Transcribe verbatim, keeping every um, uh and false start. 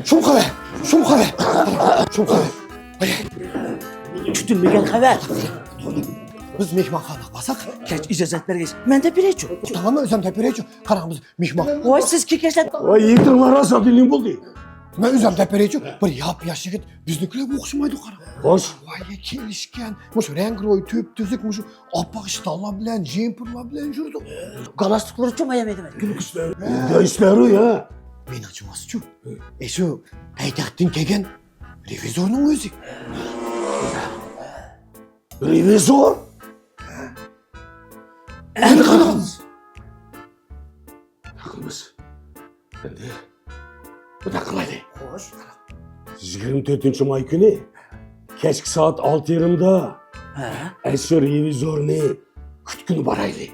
شۇم قەۋە! شۇم قەۋە! شۇم قەۋە! ھەي! كۈتۈلمىگەن خەۋەر. بىز مېھمانخانىغا بارساق، كەچ ئىجازەت بەرگەچ، مەن دەپ بېرەيچۇ. تامام، ئۆزۈم دەپ بېرەيچۇ. قاراڭ، بىز مېھمان. ۋاي، سىز كېكەچلەپ. ۋاي، يېتىڭلار ئازادى نېمە بولدى؟ مەن ئۆزۈم دەپ بېرەيچۇ. بىر ياپياش يىگىت بىزنىڭكىلەرگە ئوخشىمايدۇ، قاراڭ. خوش. ۋاي، كېلىشكەن. مۇشۇ رەڭ روي، تۈپ تۈزۈك، مۇشۇ ئاپئاق شتانلار بىلەن، جېمپىرلار بىلەن يۈرىدۇ. گالستۇكلىرىچۇ مايامىدا. ئىشلەرۇ يا. مېنىڭچە بولسىچۇ، ئېشۇ پايتەختتىن كەلگەن رېۋىزورنىڭ ئۆزى. رېۋىزور؟ ئەمدى قانداق قىلىمىز؟ قانداق قىلىمىز؟ ئەمدى بۇنداق قىلايلى. خوش. يىگىرمە تۆتىنچى ماي كۈنى كەچكى سائەت ئالتە يېرىمدا ھە؟ ئەشۇ رېۋىزورنى كۈتكىلى بارايلى.